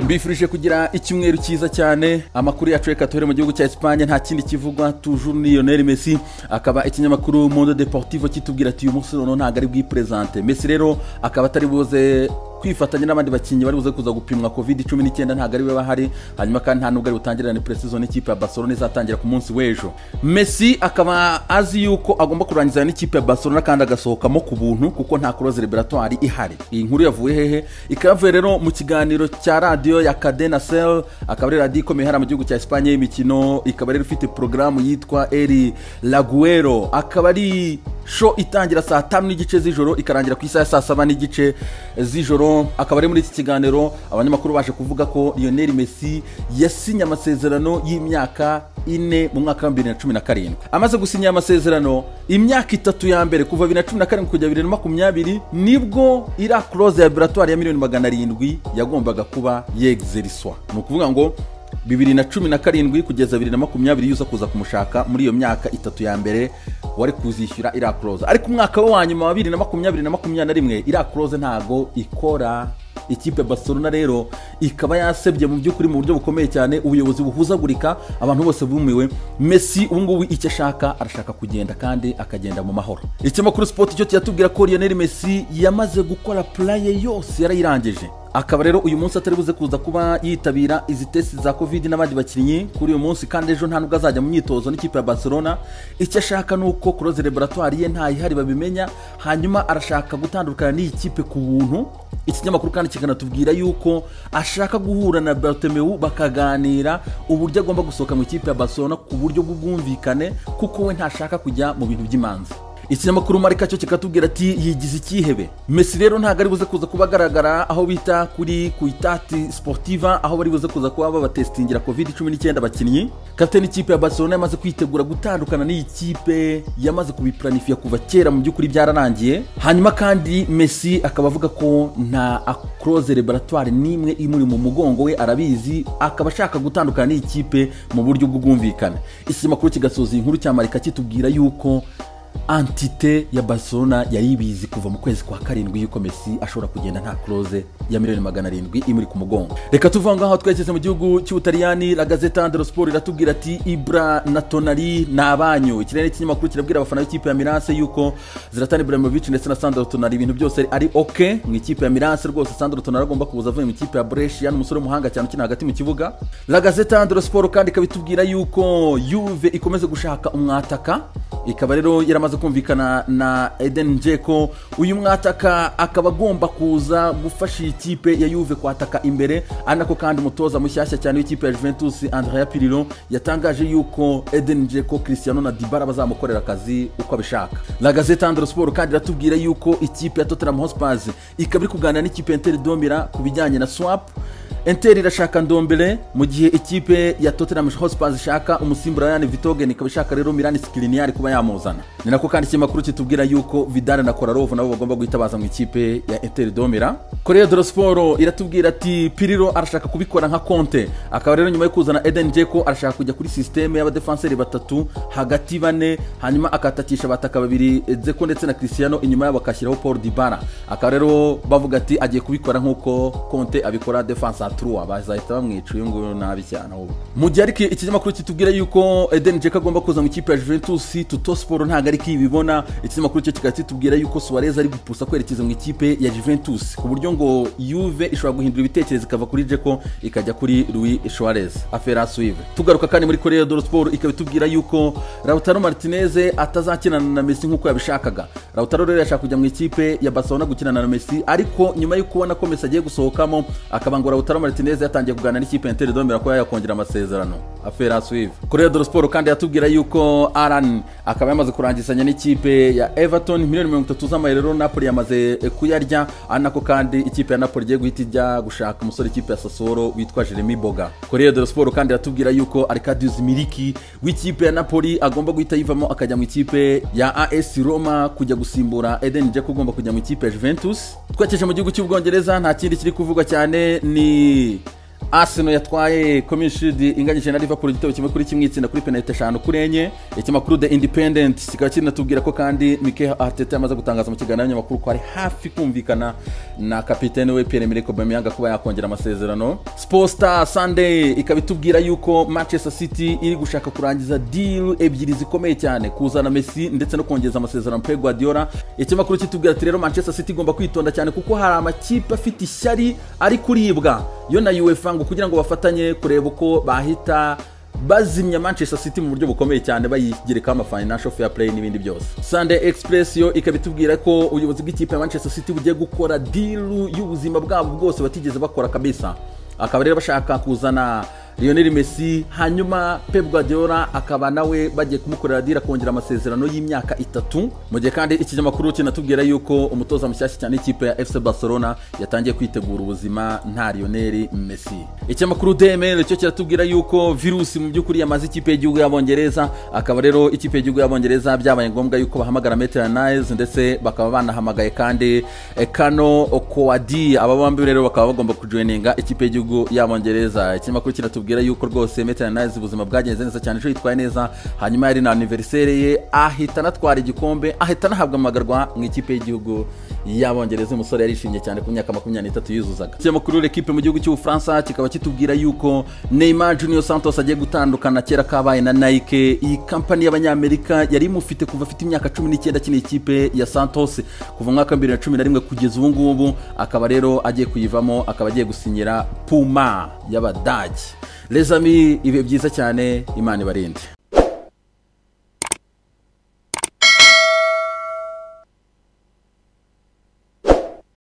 Mbifurije kugira icyumweru cyiza cyane. Amakuru yacu reka tuhere mu gihugu cya Espagne, nta kindi kivugwa, toujours ni Lionel Messi. Akaba ikinyamakuru Mundo Deportivo kitubwira ati uyu munsi noneho ntabwo ari bwipresente. Messi rero akaba atari buze kwifatanya n'abandi bakinnyi bari buze kuza gupimwa COVID-19, ntabwo ari we bahari. Hanyuma kandi nta nubwo ari butangirane pre-season n'ikipe ya Barcelona izatangira ku munsi w'ejo. Messi akaba azi yuko agomba kurangiza n'ikipe ya Barcelona kandi agasohokamo ku buntu kuko nta clause libératoire ihari. Iyi nkuru yavuye hehe? Ikaba yavuye rero mu kiganiro cya radiyo ya Cadena SER, akaba ari radiyo ikomeye hariya mu gihugu cya Espagne y'imikino, ikaba rero ifite porogaramu yitwa El Larguero, akaba ari show itangira saa 5:30 z'ijoro ikarangira ku isaha ya saa 7:30 z'ijoro. Akaba ari muri iki kiganiro abanyamakuru baje kuvuga ko Lionel Messi yasinye amasezerano y'imyaka 4 mu mwaka wa 2017. Amaze gusinya amasezerano imyaka 3 ya mbere kuva 2017 kujya 2020, nibwo ira clause ya libératoire ya miliyoni 700 yagombaga kuba yexeriswa. Ni ukuvuga ngo 2017 kugeza 2020 yuza kuza kumushaka muri iyo myaka 3 ya mbere wari kuzishyura ira clause, ariko umwaka we wa nyuma wa 2020 na 2021 ira clause ntago ikora. Ikipe Barcelona rero ikaba yasebye mu by'ukuri mu buryo bukomeye cyane, ubuyobozi buhuzagurika, abantu bose bumiwe. Messi ubu ngubu icyo ashaka, arashaka kugenda kandi akagenda mu mahoro. Ikinyamakuru Sport cyo kiyatubwira ko Lionel Messi yamaze gukora plan ye yose, yarayirangije. Akaba rero uyu munsi atari buze kuza kuba yitabira izi test za COVID n'abandi bakinnyi kuri uyu munsi, kandi ejo nta nubwo azajya mu myitozo n'ikipe ya Barcelona. Icyo ashaka ni uko clause libératoire ye ntayihari babimenya, hanyuma arashaka gutandukana n'iyi kipe ku buntu. Ikinyamakuru kandi kikanatubwira yuko ashaka guhura na Bartomeu bakaganira uburyo agomba gusohoka mu ikipe ya Barcelona ku buryo bw'ubwumvikane, kuko we ntashaka kujya mu bintu by'imanza. Ikinyamakuru Marca cyo kikatubwira ati yigize ikihebe. Messi rero ntabwo ari buze kuza kuba agaragara aho bita kuri Ciutat Esportiva, aho bari buze kuza kuba babatestingira COVID-19 abakinnyi. Kapiteni ikipe ya Barcelona yamaze kwitegura gutandukana n'iyi kipe, yamaze kubiplanifiya kuva kera, mu by'ukuri byararangiye. Hanyuma kandi Messi akaba avuga ko nta clause libératoire n'imwe imuri mu mugongo we, arabizi, akaba ashaka gutandukana n'iyi kipe mu buryo bw'ubwumvikane. Ikinyamakuru kigasoza iyi nkuru cya Marca kitubwira yuko entité ya Barcelona yari ibizi kuva mu kwezi kwa 7 yuko Messi ashobora kugenda nta clause ya miliyoni 700 imuri ku mugongo. Reka tuva ngaho twerekeze mu gihugu cy'Ubutaliyani. La Gazzetta dello Sport iratubwira ati Ibra na Tonali ni abanyu. Ikirere cy'ikinyamakuru kirabwira abafana b'ikipe ya Milan yuko Zlatan Ibrahimovic ndetse na Sandro Tonali ibintu byose ari okay mu ikipe ya Milan. Rwose Sandro Tonali agomba kuza avuye mu ikipe ya Brescia, n'umusore w'umuhanga cyane ukina hagati mu kibuga. La Gazzetta dello Sport kandi ikabitubwira yuko Juve ikomeze gushaka umwataka, ikaba rero yaramaze kumvikana na Eden Dzeko. Uyu mwataka akaba agomba kuza gufasha iyi kipe ya Juve kwataka imbere. Ari nako kandi umutoza mushyashya cyane w'ikipe ya Juventus Andrea Pirlo yatangaje yuko Eden Dzeko, Cristiano na Dybala bazamukorera akazi uko abishaka. La Gazzetta dello Sport kandi iratubwira yuko ikipe ya Tottenham Hotspur ikaba iri kuganira n'ikipe ya Inter de Milan ku bijyanye na swap. Inter irashaka Ndombele mu gihe ikipe ya Tottenham Hotspur ishaka umusimbura Jan Vertonghen, ikaba ishaka rero Milan Skriniar kuba yamuzana. Ni nako kandi ikinyamakuru kitubwira yuko Vidal na Kolarov nabo bagomba guhita baza mu ikipe ya Inter de Milan. Corriere dello Sport iratubwira ati Pirlo arashaka kubikora nka Conte, akaba rero nyuma yo kuzana Eden Dzeko arashaka kujya kuri système y'abadefenseri 3 hagati 4, hanyuma akatakisha abataka 2 Dzeko ndetse na Cristiano, inyuma yabo akashyiraho Paul Dybala. Akaba rero bavuga ati agiye kubikora nkuko Conte abikora défense à 3, bazahita bamwica uyu nguyu nabi cyane ahubwo. Mu gihe ariko ikinyamakuru kitubwira yuko Eden Dzeko agomba kuza mu ikipe ya Juventus, Tuttosport ntabwo ari kibibona. Ikinyamakuru cyo kikaba kitubwira yuko Suarez ari gupusa kwerekeza mu ikipe ya Juventus, ku buryo ngo Juve ishobora guhindura ibitekerezo ikava kuri Dzeko ikajya kuri Luis Suarez. Affaire à suivre. Tugaruka kandi muri Corriere dello Sport ikaba itubwira yuko Lautaro Martinez atazakinana na Messi nkuko yabishakaga. Lautaro rero yashaka kujya mu ikipe ya Barcelona gukinana na Messi, ariko nyuma yo kubona ko Messi agiye gusohokamo akaba ngo Lautaro Martinez yatangiye kuganira n'ikipe ya Inter de Milan ko yakongera amasezerano. Affaire à suivre. Corriere dello Sport kandi yatubwira yuko Alan akaba yamaze kurangizanya n'ikipe ya Everton miliyoni 30 z'amayero, Napoli yamaze kuyarya. Ari nako kandi ikipe ya Napoli igiye guhita ijya gushaka umusore ikipe ya Sassuolo witwa Jeremy Boga. Corriere dello Sport kandi yatubwira yuko Arkadiusz Milik w'ikipe ya Napoli agomba guhita yivamo akajya mu ikipe ya AS Roma kujya gusimbura Eden Dzeko ugomba kujya mu ikipe ya Juventus. Twerekeje mu gihugu cy'Ubwongereza, nta kindi kiri kuvugwa cyane, ni Arsenal yatwaye Community Shield inganyije na Liverpool igitego 1-1, itsinda kuri penalty 5-4. Ikinyamakuru The Independent kikaba kinatubwira ko kandi Mikel Arteta yamaze gutangaza mu kiganiro n'abanyamakuru ko ari hafi kumvikana na kapitene we Pierre-Emerick Aubameyang kuba yakongera amasezerano. Sportstar Sunday ikaba itubwira yuko Manchester City iri gushaka kurangiza deal ebyiri zikomeye cyane, kuzana Messi ndetse no kongeza amasezerano Pep Guardiola. Ikinyamakuru kitubwira ati rero Manchester City igomba kwitonda cyane kuko hari amakipe afite ishyari ari kuribwa yo na UEFA ngo kugira ngo bafatanye kureba uko bahita bazimya Manchester City mu buryo bukomeye cyane, bayigerekaho ama financial fair play n'ibindi byose. Sunday Express yo ikaba itubwira ko ubuyobozi bw'ikipe ya Manchester City bugiye gukora deal y'ubuzima bwabo bwose batigeze bakora kabisa. Akaba rero bashaka kuzana Lionel Messi, hanyuma Pep Guardiola akaba nawe bagiye kumukorera deal akongera amasezerano y'imyaka 3. Mu gihe kandi ikinyamakuru kinatubwira yuko umutoza mushyashya cyane ikipe ya FC Barcelona yatangiye kwitegura ubuzima nta Lionel Messi. Ikinyamakuru DML cyo kiratubwira yuko virusi mu by'ukuri yamaze ikipe y'igihugu y'Abongereza. Akaba rero ikipe y'igihugu y'Abongereza byabaye ngombwa yuko bahamagara Maitland Niles, ndetse bakaba banahamagaye kandi Kano Okwadi. Aba bombi rero bakaba bagomba kujoininga ikipe y'igihugu y'Abongereza. Ikinyamakuru kiratubwira yuko rwose Maitland Niles ubuzima bwagenze neza cyane, ejo yitwaye neza, hanyuma yari na anniversaire ye ahita anatwara igikombe, ahita anahabwa mu ikipe y'igihugu y'Abongereza. Umusore yarishimye cyane ku myaka 23 yuzuzaga. Ikinyamakuru L'Equipe mu gihugu cy'Ubufaransa kikaba kitubwira yuko Neymar Junior Santos agiye gutandukana kera kabaye na Nike. Iyi kampani y'Abanyamerika yari imufite kuva afite imyaka 19 akina ikipe ya Santos kuva mu mwaka 2011 kugeza ubu ngubu, akaba rero agiye kuyivamo, akaba agiye gusinyira Puma y'Abadage. Les amis, ibihe byiza cyane, Imana ibarinde.